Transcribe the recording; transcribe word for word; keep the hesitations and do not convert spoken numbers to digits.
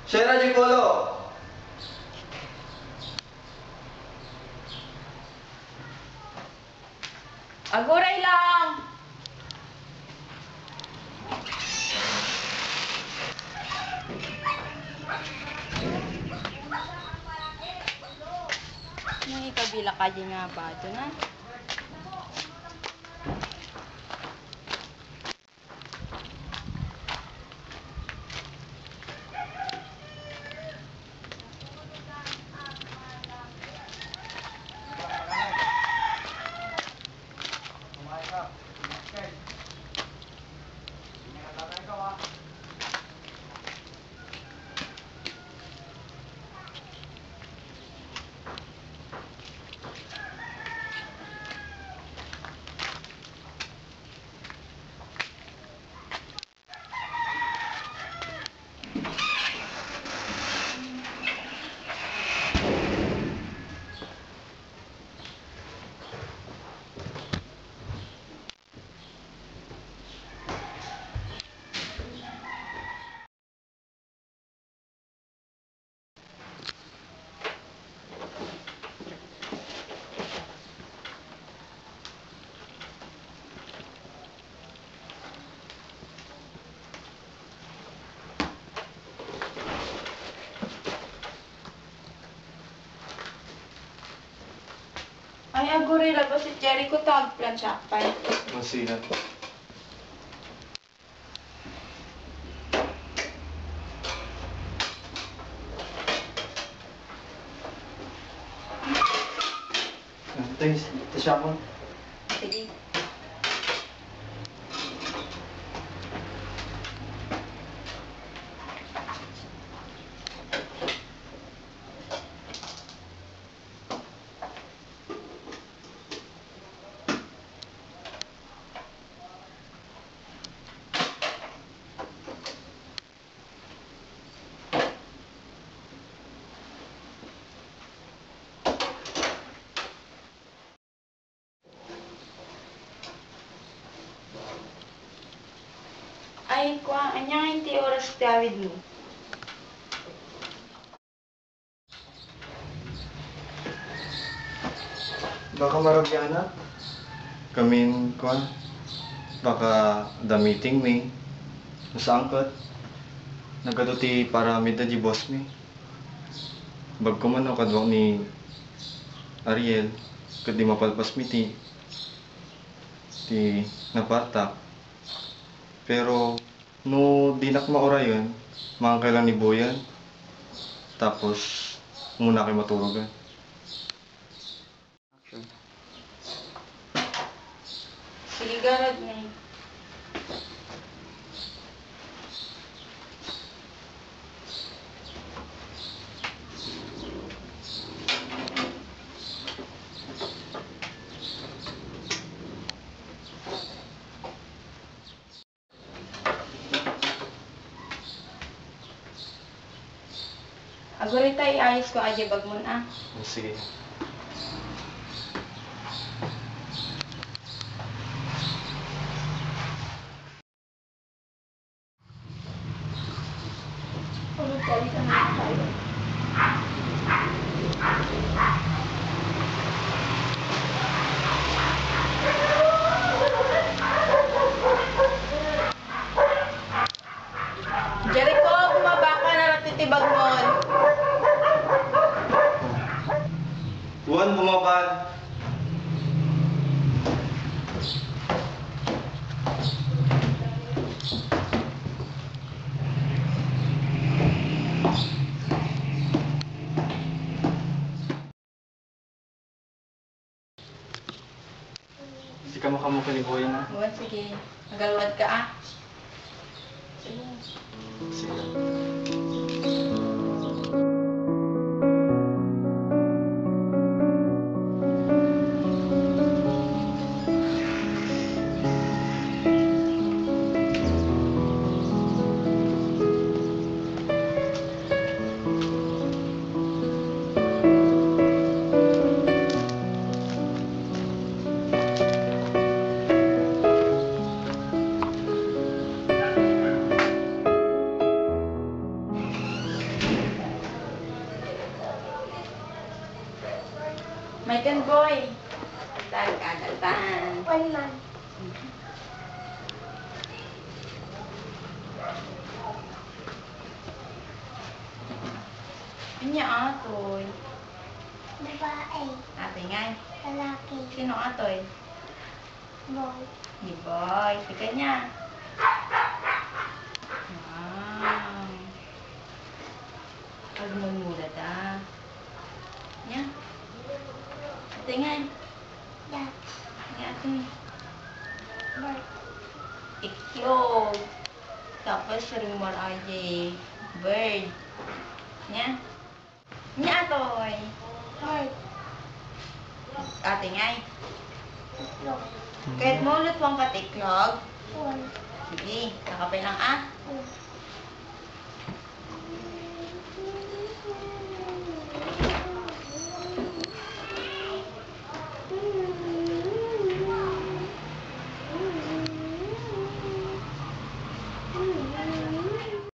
Sera di Polo! Aguray lang! May ikabila ka di nga bato na. Ay, aguray, labas ti Jericho, ta agplansiak pay. O, sige. Thanks, Tisha mo. Sige. Ay, kua, ania ngay ti oras ti awidmo? Baka maragyanak. Kamin, kua, baka adda meeting mi. No saan ket, nagadu ti paramid da di boss mi. Bagko man no kaduak ni Ariel, ket di mapalpas mi ti, ti napartak. Pero no dinak maurayen, maangkay lang ni Boyan. Tapos, umuna kay maturogan. Action. Sige, garad ni. Aguray ta, iayos ko a di bagmon, a. Sige. Jericho, bumaba ka, narati ti bagmon. Juan, bumaba. Sika makamuka ni Boy na. Buwan, sige. Nagaluad ka, a. Sige. Sige. Yan, boy. Tag-adaltan. One month. Ania atoy? Babae. Atoy ngay? Lalaki. Sino atoy? Boy. Ni boy. Ikaw ania? Wow. Agmulmula ta. Ania? Atoy ngay? Dad. Ania atoy? Bird. Itlog. Tapos, rumor aja bird. Ania? Ania atoy? Bird. Atoy ngay? Itlog. Kayatmo lutuanka ti itlog? Wen. Sige, sakapay lang, ah. Wen.